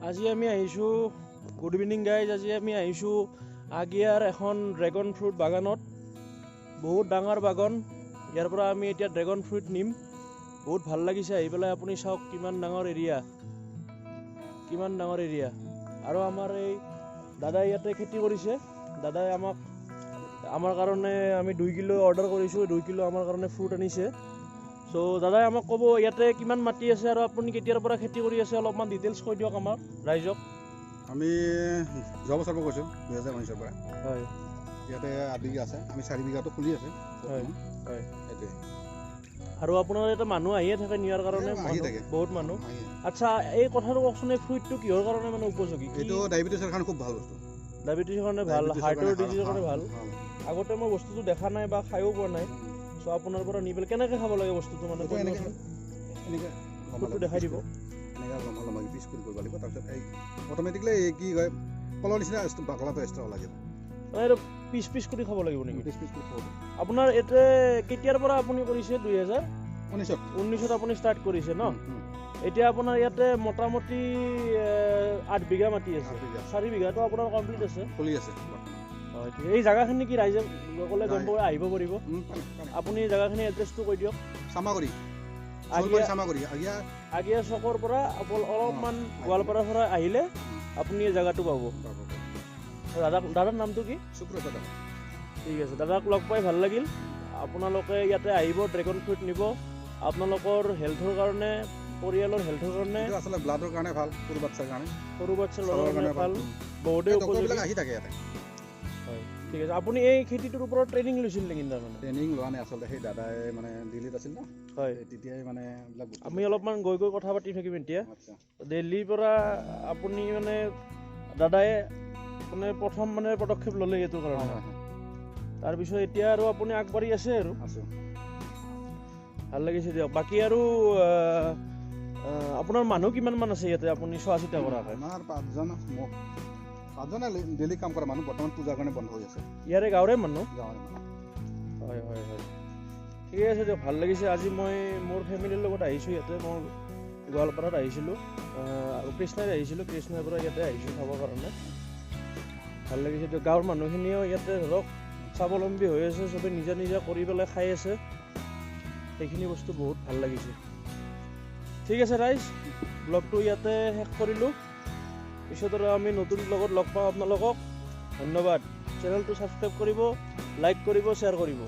আজি আমি আহিছোঁ, গুড ইভিনিং গাইজ, আজি আমি আহিছোঁ আগিয়াৰ এখন ড্ৰেগন ফ্ৰুট বাগানত। বহুত ডাঙৰ বাগান। ইয়াৰ পৰা আমি এতিয়া ড্ৰেগন ফ্ৰুট নিম। বহুত ভাল লাগিছে আহি পেলাই। আপুনি চাওক কিমান ডাঙৰ এৰিয়া, কিমান ডাঙৰ এৰিয়া। আৰু আমাৰ এই দাদাই ইয়াতে খেতি কৰিছে। দাদাই আমাক আমাৰ কাৰণে, আমি 2 কিলো অৰ্ডাৰ কৰিছোঁ, 2 কিলো আমাৰ কাৰণে ফ্ৰুট আনিছে। চ' দাদাই আমাক ক'ব ইয়াতে কিমান মাটি আছে আৰু আপুনি কেতিয়াৰ পৰা খেতি কৰি আছে, অলপমান ডিটেইলছ কৈ দিয়ক আমাৰ ৰাইজক। আমি যোৱা বছৰৰ পৰা কৈছোঁ, 2019ৰ পৰা। ইয়াতে 8 বিঘা আছে, আমি 4 বিঘাটো খুলি আছে। হয় হয় সেইটোৱে। আৰু আপোনাৰ ইয়াতে মানুহ আহিয়ে থাকে নিয়াৰ কাৰণে? আহি মানুহ, থাকে। বহুত মানুহ। আহি। আচ্ছা, এই কথাটো কওকচোন, এই ফ্ৰুইটটো কিহৰ কাৰণে মানে উপযোগী? এইটো ডায়েবেটিছৰ কাৰণে খুব ভাল বস্তু। ডায়েবেটিছৰ কাৰণে ভাল? ডায়েবেটিছৰ হাৰ্টৰ কাৰণে ডিজিজৰ কাৰণে ভাল? ভাল। আগতে মই বস্তুটো দেখা নাই বা খায়ো পোৱা নাই। চ' আপোনাৰ পৰা নি পেলাই কেনেকৈ খাব লাগে বস্তুটো মানে এইটো কৈ এনেকে দিবচোন। এনেকে লম্বা ফ্ৰুটটো লম্বা দেখাই পিচ দিব। এনেকে লম্বা লম্বাকৈ পিচ কৰি কৰিব লাগিব। তাৰপিছত এই অট'মেটিকলি এই কি কয়, কলৰ নিচিনা বাকলাটো এক্সট্ৰা ওলাই যাব। মানে এইটো পিচ পিচ কৰি খাব লাগিব নেকি? পিচ পিচ কৰি খাব লাগিব। আপোনাৰ ইয়াতে কেতিয়াৰ পৰা আপুনি কৰিছে? দুহেজাৰ 19ত। 19ত আপুনি ষ্টাৰ্ট কৰিছে ন? উম। এতিয়া আপোনাৰ ইয়াতে মোটামুটি 8 বিঘা মাটি আছে? 8 বিঘা। 4 বিঘাটো আপোনাৰ কমপ্লিট আছে? চলি আছে বৰ্তমান। হয়, ঠিক। এই জেগাখিনি কি ৰাইজে গ'লে গম পাব, আহিব পাৰিব? পাৰে, পাৰে। আপুনি জেগাখিনি এড্ৰেছটো কৈ দিয়ক। চামাগুৰি। আগিয়া। চলবাৰী চামাগুৰি আগিয়া। আগিয়া চকৰ পৰা অলপমান গোৱালপাৰাৰ পৰা আহিলে আপুনি এই জেগাটো পাব। পাব। দাদাৰ নামটো কি? সুব্ৰত দাদা। ঠিক আছে, দাদাক লগ পাই ভাল লাগিল। আপোনালোকে ইয়াতে আহিব, ড্ৰেগন ফ্ৰুট নিব। আপোনালোকৰ হেল্থৰ কাৰণে, পৰিয়ালৰ হেল্থৰ কাৰণে। এইটো আচলতে ব্লাডৰ কাৰণে ভাল, সৰু বাচ্ছাৰ কাৰণে। সৰু বাচ্ছাৰ ছালৰ কাৰণে কাৰণে ভাল। ভাল। বহুতেই উপযোগী। ডক্টৰবিলাক আহি থাকে ইয়াতে। হয়, ঠিক আছে। আপুনি এই খেতিটোৰ ওপৰত ট্ৰেইনিং লৈছিল নেকি তাৰমানে? ট্ৰেইনিং লোৱা নাই আচলতে, সেই দাদাই মানে দিল্লীত আছিল ন? হয়। এই তেতিয়াই মানে এইবিলাক বস্তু। আমি অলপমান গৈ গৈ কথা পাতি থাকিম এতিয়া। আচ্ছা। দিল্লীৰ পৰা আপুনি মানে দাদাই মানে প্ৰথম মানে পদক্ষেপ ল'লে এইটোৰ কাৰণে? হয়। তাৰপিছত এতিয়া আৰু আপুনি আগবাঢ়ি আছে আৰু? আছোঁ। ভাল লাগিছে দিয়ক। বাকী আৰু আহ, আহ, আপোনাৰ মানুহ কিমানমান আছে ইয়াতে আপুনি চোৱা চিতা কৰাকৈ? আমাৰ পাঁচজন, মোক পাঁচজনে ডেইলি কাম কৰা মানুহ। বৰ্তমান পূজাৰ কাৰণে বন্ধ হৈ আছে। ইয়াৰে গাঁৱৰে মানুহ? গাঁৱৰে মানুহ। হয়, ঠিকে আছে দিয়ক। ভাল লাগিছে। আজি মই মোৰ ফেমিলিৰ লগত আহিছোঁ ইয়াতে। মই গোৱালপাৰাত আহিছিলোঁ আৰু কৃষ্ণাইত আহিছিলোঁ, কৃষ্ণাইৰ পৰা ইয়াতে আহিছোঁ চাবৰ কাৰণে। ভাল লাগিছে দিয়ক। গাঁৱৰ মানুহখিনিও ইয়াতে ধৰক স্বাৱলম্বী হৈ আছে, চবে নিজা নিজা কৰি পেলাই খাই আছে। সেইখিনি বস্তু বহুত ভাল লাগিছে। ঠিক আছে ৰাইজ, ব্লগটো ইয়াতে শেষ কৰিলোঁ। পিছত আৰু আমি নতুন ব্লগত লগ পাম আপোনালোকক। ধন্যবাদ। চেনেলটো ছাবস্ক্ৰাইব কৰিব, লাইক কৰিব, শ্বেয়াৰ কৰিব।